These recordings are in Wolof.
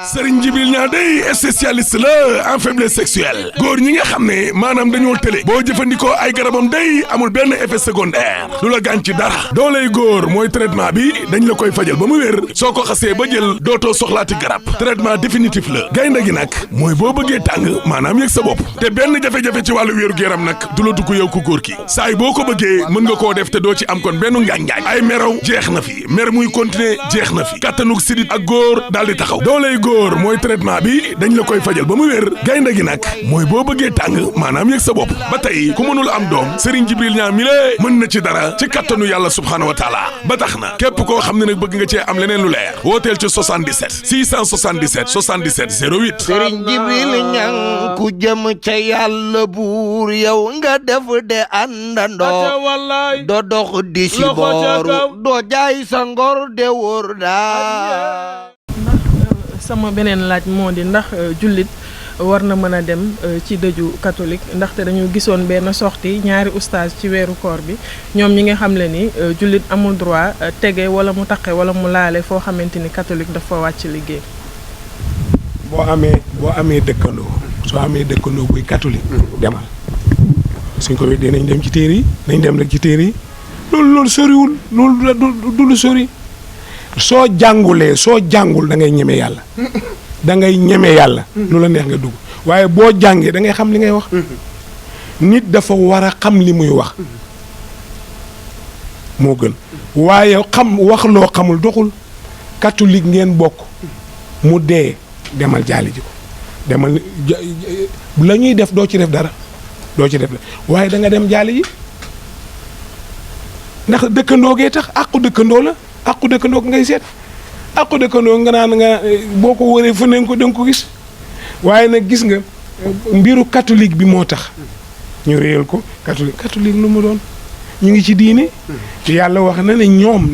Serigne Djibril Niang day spécialiste la en faiblesse sexuelle góor ñi nga xam ne maanaam dañoo tële boo jëfandikoo ay garabam day amul benn effet secondaire du la gaañ ci dara dooley góor mooy traitement bi dañ la koy fajal ba mu wér soo ko xasee ba jël dootoo soxlaati garab traitement définitif la gaynde gi nag mooy boo bëggee tàng maanaam yëg sa bopp te benn jafe-jafe ci wàllu wéeru yaram nag du la dugg yow ku góor ki saay boo ko bëggee mën nga koo def te doo ci am kon benn ngaañ-ngaañ ay meraw jeex na fi mer muy continuer jeex na fi kattanug sidit ak góor daal di taxaw dooley góor mooy traitement bi dañ la koy fajal ba mu wér gaynde gi nag mooy boo bëggee tàng maanaam yëg sa bopp ba tey ku mënul am doom Serigne Djibril Niang mi lée mën na ci dara ci kattanu yàlla subhaanahu wa taala ba tax na képp koo xam ne nag bëgg nga cee am leneen lu leer wooteel ci 77 677 77 08 Serigne Djibril Niang ku jëm ca yàlla buur yow nga def de àndandoo doo dox di si booru doo jaay sa ngor de wóor daa sama beneen laaj moo di ndax jullit war na mën a dem ci dëju catholique ndaxte dañu gisoon benn sortie ñaari oustaz ci weeru koor bi ñoom ñi nga xam le ni jullit amul droit tege wala mu taqe wala mu laale foo xamante ni catholique dafa wàcc liggéey. boo amee dëkkandoo soo amee dëkkandoo buy catholique demal suñ ko weddee nañ dem ci téere yi nañ dem rek ci téere yi loolu soriwul loolu du lu sori. soo jàngul da ngay ñeme yàlla da ngay ñeme yàlla lu la neex nga dugg waaye boo jàngee da ngay xam li ngay wax nit dafa war a xam li muy wax moo gën waaye xam wax loo xamul doxul catholique ngeen bokk mu dee demal jaali ji ko demal la ñuy def doo ci def dara waaye da nga dem jaali ji ndax dëkkandoo gee tax àqu dëkkandoo la àqu dëkkandoo ngay seet àqu dëkkandoo nga naan nga boo ko wëree fu ne ko da nga ko gis waaye nag gis nga mbiru catholique bi moo tax ñu réyal ko catholique lu mu doon ñu ngi ci diine yàlla wax na ne ñoom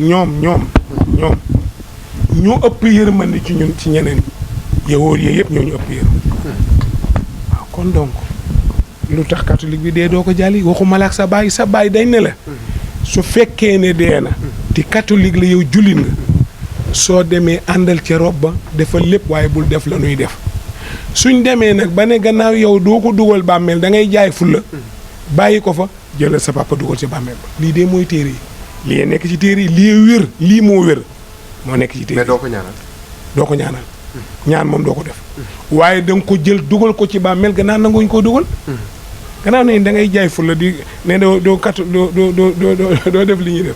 ñoo ëpp yërmande ci ñun ci ñeneen yowóor yee yëpp ñoo ñu ëpp yërmande waaw kon donc lu tax catholique bi dee doo ko jàlli waxu malaak sa baay dañ ne la su fekkee ne dee na te catholique la yow jullit nga soo demee àndal ca rob ba defal lépp waaye bul def la nuy def suñ demee nag ba ne gannaaw yow doo ko dugal bàmmeel da ngay jaay fulla bàyyi ko fa jëlal sa papa dugal ca bàmmeel ba lii de mooy téere yi lii nekk ci téere yi lii moo wér moo nekk ci téere yi mais doo ko ñaanal ñaan moom doo ko def waaye da nga ko jël dugal ko ci bàmmeel gannaaw nanguñ koo dugal gannaaw ne da ngay jaay fulla di ne doo def li ñuy def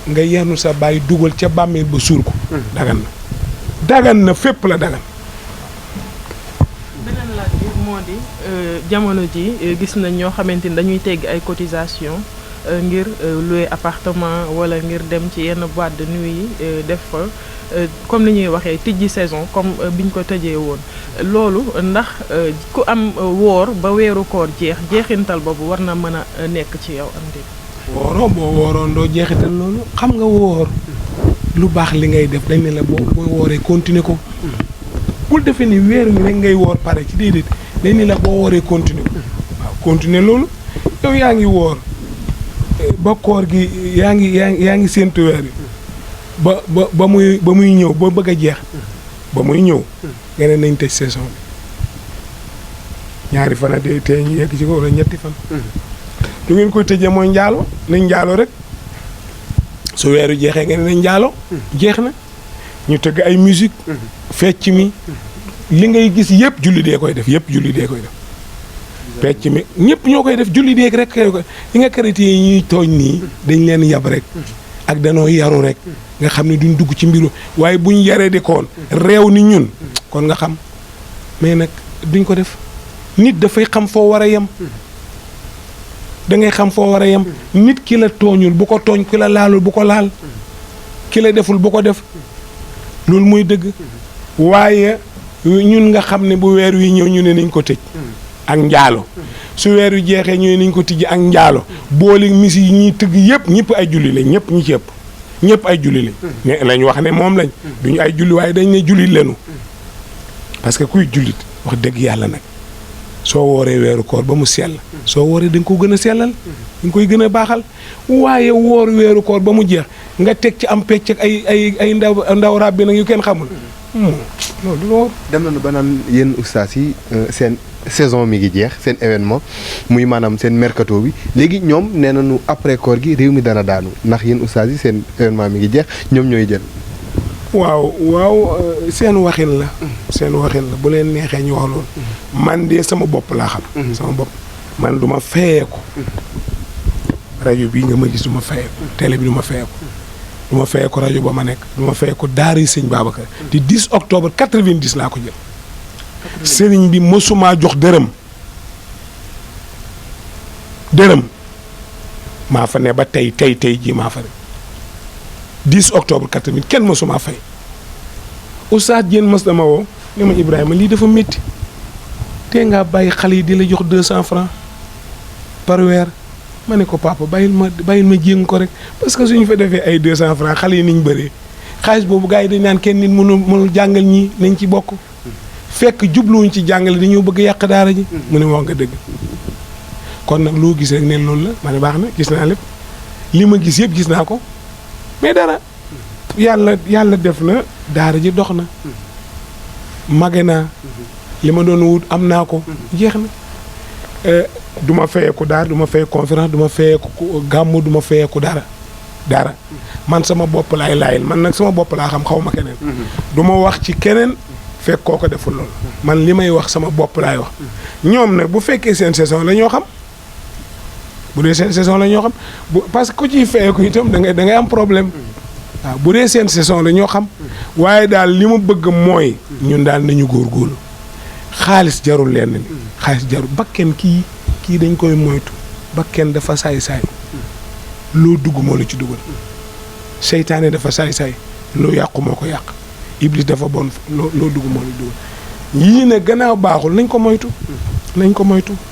nga yenu sa bàyyi dugal ca bàmmeel ba suul ko dagan na fépp la dagan. beneen laaj bi moo di jamono ji gis nañ ñoo xamante ni dañuy tegg ay cotisation ngir louer appartement wala ngir dem ci yenn boîte de nuit yi def fa comme ni ñuy waxee tijji saison comme biñ ko tëjee woon loolu ndax ku am woor ba weeru koor jeexintal boobu war na mën a nekk ci yow am déet. wooroo boo wooroon doo jeexital loolu xam nga woor lu baax li ngay def dañ ne la boo wooree continuer ko bul defee ni weer mi rek ngay woor pare ci déedéet dañ ne la boo wooree continuer ko waaw continuer loolu yow yaa ngi woor ba koor gi yaa ngi séentu weer yi ba muy ñëw ba bëgg a jeex ba muy ñëw nga ne nañ tëj saison bi ñaari fan a dee tey ñu yegg ci ko wala ñetti fan lu ngeen koy tëjee mooy njaalo nañ njaalo rek su weeru jeexee nga ne nañ njaalo jeex na ñu tëgg ay musique fecc mi li ngay gis yëpp julli dee koy def fecc mi ñëpp ñoo koy def julli dee rek li nga chrétien yi ñuy tooñ nii dañ leen yab rek ak danoo yaru rek nga xam ne duñ dugg ci mbiru waaye buñ yaree di koon réew ni ñun kon nga xam mais nag duñ ko def nit dafay xam foo war a yem da ngay xam foo war a yem nit ki la tooñul bu ko tooñ ki la laalul bu ko laal ki la deful bu ko def loolu mooy dëgg waaye ñun nga xam ne bu weer wi ñëw ñu ne nañ ko tëj ak njaalo su weer wi jeexee ñu ne nañ ko tijji ak njaalo boole misi yi ñuy tëgg yëpp ñëpp ay julli lañ ñëpp ñi ci ëpp ñëpp ay julli lañ ne lañ wax ne moom lañ duñu ay julli waaye dañ ne jullit leenu parce que kuy jullit wax dëgg yàlla nag soo wooree weeru koor ba mu sell soo wooree da nga ko gën a sellal da nga koy gën a baaxal waaye woor weeru koor ba mu jeex nga teg ci am pecc ak ay ndaw ràbbi nag yu kenn xamul non du loolu. dem nañu ba naan yéen ustaas yi seen saison mi ngi jeex seen événement muy maanaam seen mercato bi léegi ñoom nee nañu après koor gi réew mi dana daanu ndax yéen ustaas yi seen événement mi ngi jeex ñoom ñooy jël. waaw seen waxin la. seen waxin la bu leen neexee ñu wax loolu. man de sama bopp laa xam. sama bopp man du ma fayeeku. rajo bii nga ma gis du ma fayeeku. télé bi du ma fayeeku. du ma fayeeku rajo ba ma nekk. du ma fayeeku daara yi sëñ Babacar. te 10 octobre 90 laa ko jël. sëriñ bi mësumaa jox dërëm maa fa ne ba tey jii maa fa ne 10 octobre 80 kenn mësumaa fay Oustaz Diène mës dama woo ne ma Ibrahima lii dafa métti te ngaa bàyyi xale yi di la jox 200 francs par weer ma ne ko papa bàyyil ma jéng ko rek parce que suñu fa defee ay 200 francs xale yi niñ bëree xaalis boobu gars yi dañ naan kenn nit mënul jàngal ñii nañ ci bokk fekk jubluwuñ ci jàngale dañoo bëgg yàq daara ji mu ne wax nga dëgg kon nag loo gis rek ne loolu la ma ne baax na gis naa lépp li ma gis yëpp gis naa ko mais dara yàlla def na daara ji dox na mage naa li ma doon wut am naa ko jeex na du ma fayeeku daara du ma fay conférence du ma fayeeku gàmmu du ma fayeeku dara man sama bopp laay laayil man nag sama bopp laa xam xaw ma keneen du ma wax ci keneen fekk koo ko deful loolu man li may wax sama bopp laay wax ñoom nag bu fekkee seen saison la ñoo xam bu dee seen saison la ñoo xam parce que ku ciy fayeeku itam da ngay am problème waaw bu dee seen saison la ñoo xam waaye daal li ma bëgg mooy ñun daal nañu góorgóorlu xaalis jarul lenn li xaalis jarul bakken kii dañ koy moytu bakken dafa saay-saay loo dugg moo la ci dugal seytaane dafa saay-saay loo yàqu moo ko yàq iblis dafa bon loo dugg moo la dugal yii ne gannaaw baaxul nañ ko moytu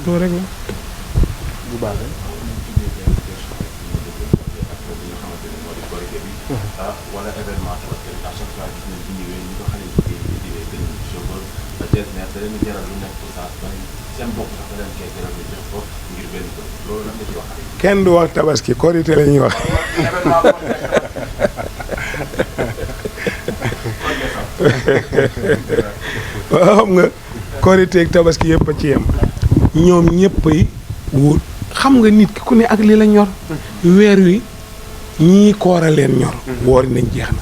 loolu rek la bu baaxee wala événement à chaque fois gis nañ ci ñëwee ñu ko xale yi di gën a da leen jaral lu nekk pour ça seen bopp sax da leen koy jaral ñu def ko ngir benn ko loolu lan nga ci wax kenn du wax tabaski korité la ñuy wax waaw xam nga korité ak tabaski yëpp a ci yem ñoom ñëppay wut xam nga nit ki ku ne ak li la ñor weer wi ñii koor a leen ñor woori nañ jeex na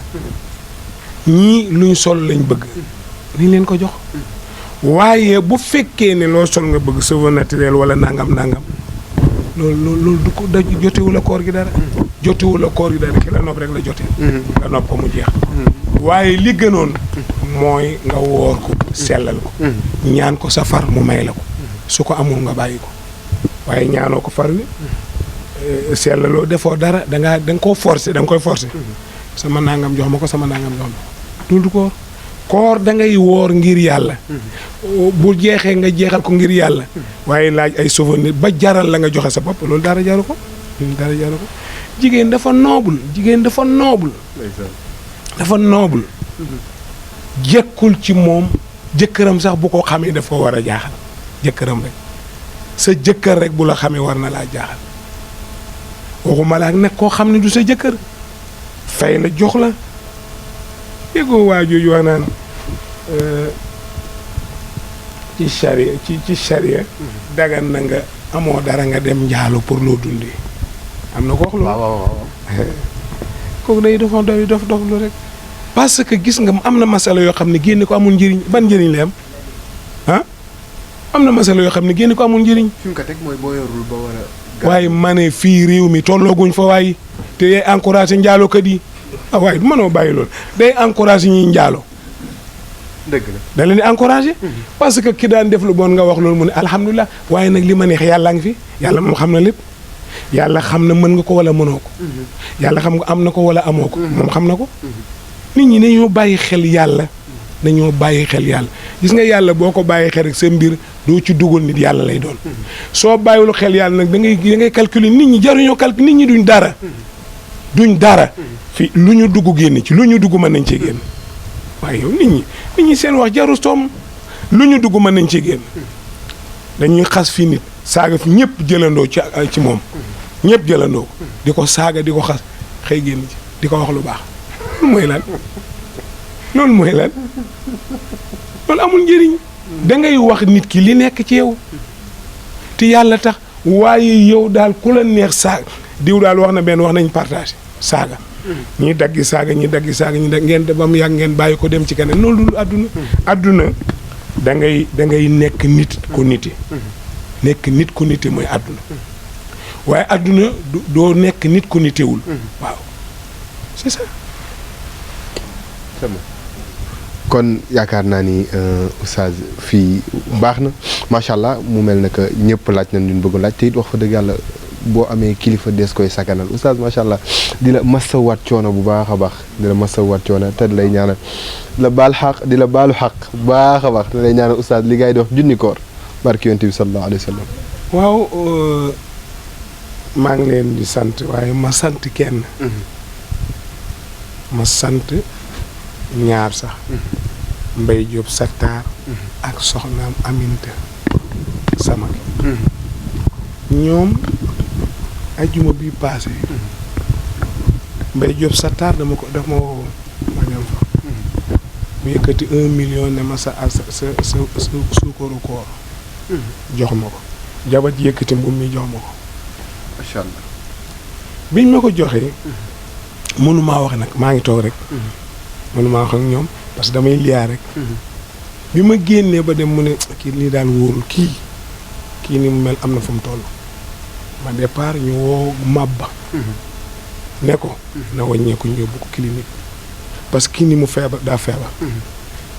ñii luñ sol lañ bëgg nañ leen ko jox waaye bu fekkee ne loo sol nga bëgg cheveux naturel wala nangam loolu du ko da jotewu la koor gi dara jotewu la koor gi dara ki la nopp rek la jotee nga nopp ko mu jeex waaye li gënoon mooy nga woor ko sellal ko ñaan ko sa far mu may la ko su ko amul nga bàyyi ko waaye ñaanoo ko far wi sellaloo defoo dara da nga koo forcer da nga koy forcer sama nangam jox ma ko sama nangam jox ma ko loolu du koor da ngay woor ngir yàlla bu jeexee nga jeexal ko ngir yàlla waaye laaj ay souvenir ba jaral la nga joxe sa bopp loolu dara jaru ko jigéen dafa noble jekkul ci moom jëkkëram sax bu ko xamee dafa war a jaaxal jëkkëram rek sa jëkkër rek bu la xamee war na laa jaaxal waxuma la ak nag koo xam ne du sa jëkkër fay la jox la déggoo waa jooju wax naan ci charia dagan na nga amoo dara nga dem njaalo pour loo dundee am na ko wax loolu waaw kooku day dof lu rek parce que gis nga am na masala yoo xam ne génne ko amul njëriñ ban njëriñ la am na masala yoo xam ne génne ko amul njëriñ fi mu ko teg mooy boo yorul ba war a waaye ma ne fii réew mi tollooguñ fa waaye te day encouragé njaalookat yi waaye du mënoo bàyyi loolu day encouragé ñuy njaaloo dëgg la da leen di encouragé parce que ki daan def lu bon nga wax loolu mu ne alhamdulilah waaye nag li ma neex yàlla ngi fi yàlla moom xam na lépp yàlla xam na mën nga ko wala mënoo ko yàlla xam nga am na ko wala amoo ko moom xam na ko nit ñi nañoo bàyyi xel yàlla gis nga yàlla boo ko bàyyi xel rek sa mbir doo ci dugal nit yàlla lay doon soo bàyyiwul xel yàlla nag da ngay calculer nit ñi jaruñoo calculer nit ñi duñ dara fi lu ñu dugg génn ci lu ñu dugg mën nañ cee génn waaye yow nit ñi seen wax jaru soom lu ñu dugg mën nañ cee génn dañuy xas fi nit saaga fi ñëpp jëlandoo ci moom ñëpp jëlandoo di ko saaga di ko xas xëy génn ci di ko wax lu baax lu mooy lan loolu mooy lan loolu amul njëriñ da ngay wax nit ki li nekk ci yow te yàlla tax waaye yow daal ku la neex saaga diw daal wax na benn wax nañ partage saaga ñi daggi saaga ñi daggi saaga ñi dag ngeen ba mu yàgg ngeen bàyyi ko dem ci keneen loolu dul adduna da ngay nekk nit ko nite nekk nit ko nite mooy adduna waaye adduna doo nekk nit ko nitewul waaw c'est ça. c'est bon kon yaakaar naa ni oustaz fii baax na macha allah mu mel na que ñëpp laaj nañ ñu bëgg laaj te it wax fa dëgg yàlla boo amee kilifa des koy saganal oustaz macha allah di la masawaat coono bu baax a baax di la masawaat coono te di lay ñaanal la baal xaq di la baalu xaq bu baax a baax te lay ñaanal oustaz li ngay di wax junni koor barki yonent bi sallallahu alayhi wa sallam. waaw maa ngi leen di sant waaye ma sant kenn. ma sant ñaar sax. Mbay Jóob Saktaar ak soxnaam Aminta sama ñoom ajuma bi paase Mbay Jóob Saktaar daf ma woo ma dem fa mu yëkkati 1 million ne ma sa suukaru koor jox ma ko jabat yëkkati mbubb mi jox ma ko macha allah biñ ma ko joxee mënumaa wax nag maa ngi toog rek mënumaa wax ak ñoom parce que damay liyaa rek bi ma génnee ba dem mu ne kii lii daal wóorul kii ni mu mel am na fu mu toll ma départ ñu woo mabba ne ko na wàññeeku ñu yóbbu ko clinique parce que kii ni mu feebar daa feebar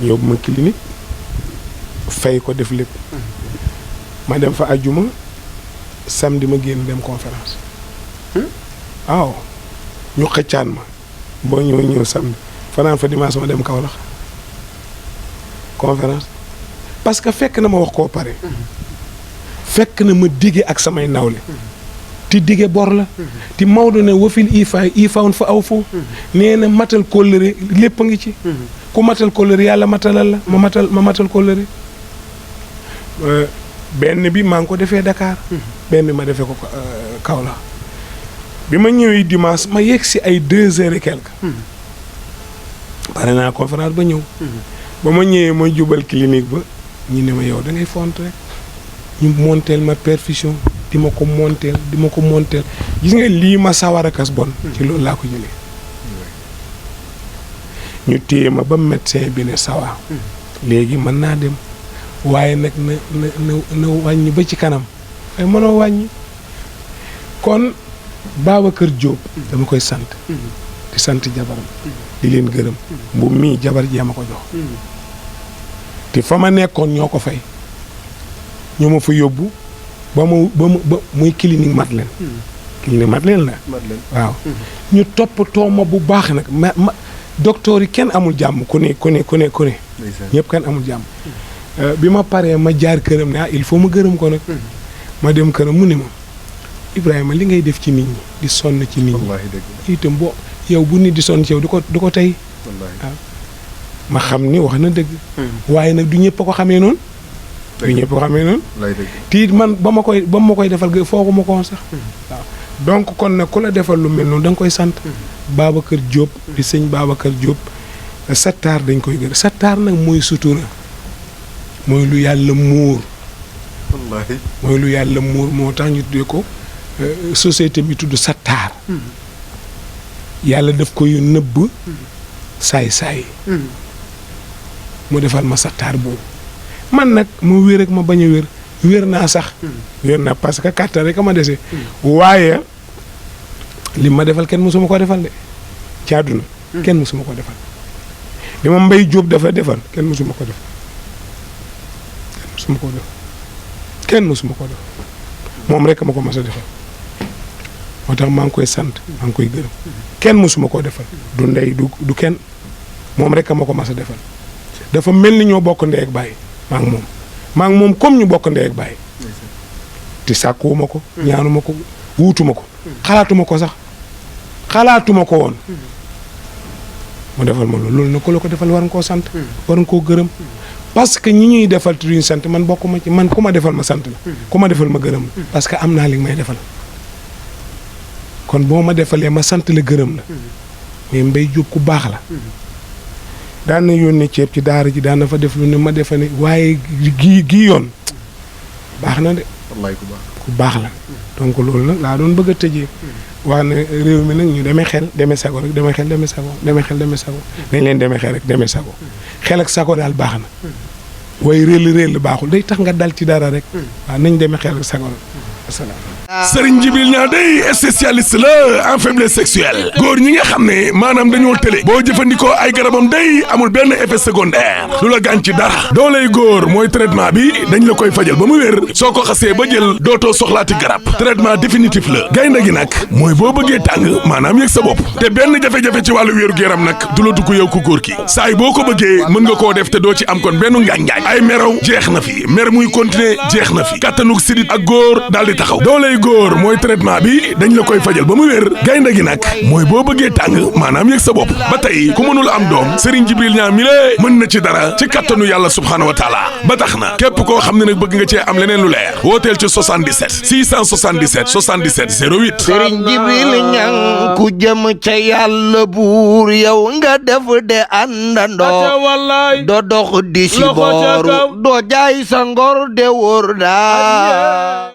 ñu yóbbu ma clinique fay ko def lépp ma dem fa ajjuma samedi ma génn dem conférence waaw ñu xëccaan ma boo ñëw samedi fanaan fa dimanche ma dem Kaolack conférence parce que fekk na ma wax koo pare fekk na ma dige ak samay nawle ti dige bor la ti Maodo ne wafil ifaun fa aw fu nee na matal kóllëre lépp a ngi ci ku matal kóllëre yàlla matalal la ma matal kóllëre benn bi maa ngi ko defee Dakar benn bi ma defee ko Kaolack bi ma ñëwee dimanche ma yegg si ay 2 heures et quelque pare naa conférence ba ñëw ba ma ñëwee ma jubal clinique ba ñu ne ma yow da ngay font rek ñu monteel ma perfusion di ma ko monteel gis nga lii ma sawar a kas bon ci loolu laa ko jëlee ñu téye ma ba médecin bi ne sawa léegi mën naa dem waaye nag na wàññi ba ci kanam ay mënoo wàññi kon Babacar Diop dama koy sant di sant jabaram di leen gërëm mbubb mii jabar jee ma ko jox te fa ma nekkoon ñoo ko fay ñoo ma fa yóbbu ba muy clinique Madeleine la waaw ñu toppatoo ma bu baax nag ma docteur yi kenn amul jàmm ku ne ñëpp kenn amul jàmm bi ma paree ma jaar këram ne il faut ma gërëm ko nag ma dem këram mu ne ma Ibrahima li ngay def ci nit ñi di sonn ci nit ñi itam boo yow bu nit di sonn ci yow du ko tey waaw ma xam ni wax na dëgg waaye nag du ñëpp a ko xamee noonu tiit man ba ma koy defal foogu ma ko woon sax waaw donc kon nag ku la defal lu mel noonu da nga koy sant Babacar Diop di sëñ Babacar Diop Saktaar dañ koy gër Saktaar nag mooy sutura mooy lu yàlla muur mooy lu yàlla muur moo tax ñu tuddee ko société bi tudd Saktaar yàlla daf koy nëbb saay mu defal ma Saktaar boobu man nag ma wér ak ma bañ a wér naa sax wér naa parce que kàttan rek a ma dese waaye li ma defal kenn mësuma ko defal de ci àdduna kenn mësuma ko defal li ma Mbay Jóob dafa defal kenn mësuma ko def kenn mësuma ko def moom rek ma ko mas a defal moo tax maa ngi koy sant maa ngi koy gërëm kenn mësuma koo defal du ndey du kenn moom rek ma ko mas a defal dafa mel ni ñoo bokk ndey ak baay maa ngi moom comme ñu bokk ndey ak baay te sàkkuwuma ko ñaanuma ko wuutuma ko xalaatuma ko sax xalaatuma ko woon mu defal ma loolu nag ku la ko defal war nga koo sant war nga koo gërëm parce que ñi ñuy defal te duñ sant man bokkuma ci man ku ma defal ma sant la ku ma defal ma gërëm la parce que am naa li may defal kon boo ma defalee ma sant la gërëm la mais Mbay Jóob ku baax la daan na yónnee ceeb ci daara ji daan na fa def lu ne ma defa ne waaye gii yoon baax na de wallaay ku baax ku baax la donc loolu nag laa doon bëgg a tëjee wax ne réew mi nag ñu demee xel demee sago rek demee xel demee sago demee xel demee sago dañ leen demee xel rek demee sago xel ak sago daal baax na waaye réel baaxul day tax nga dal ci dara rek waaw nañ demee xel ak sago rek asalaam. Serigne Djibril Niang day spécialiste la en faiblesse sexuelle góor ñi nga xam ne maanaam dañoo tële boo jëfandikoo ay garabam day amul benn effet secondaire du la gaañ ci dara dooley góor mooy traitement bi dañ la koy fajal ba mu wér soo ko xasee ba jël dootoo soxlaati garab traitement définitif la gaynde gi nag mooy boo bëggee tàng maanaam yëg sa bopp te benn jafe-jafe ci wàllu wéeru yaram nag du la dugg yow ku góor ki saay boo ko bëggee mën nga koo def te doo ci am kon benn ngaañ-ngaañ ay meraw jeex na fi mer muy continuer jeex na fi kattanug sidit ak góor daal di taxaw dooley góor mooy traitement bi dañ la koy fajal ba mu wér gaynde gi nag mooy boo bëggee tàng maanaam yëg sa bopp ba tey ku mënul am doom Serigne Djibril Niang mi lée mën na ci dara ci kattanu yàlla subhaanahu wa taala ba tax na képp koo xam ne nag bëgg nga cee am leneen lu leer wooteel ci 77 677 77 08 Serigne Djibril Niang ku jëm ca yàlla buur yow nga def de àndandoo doo dox di si booru doo jaay sa ngor de wóor daa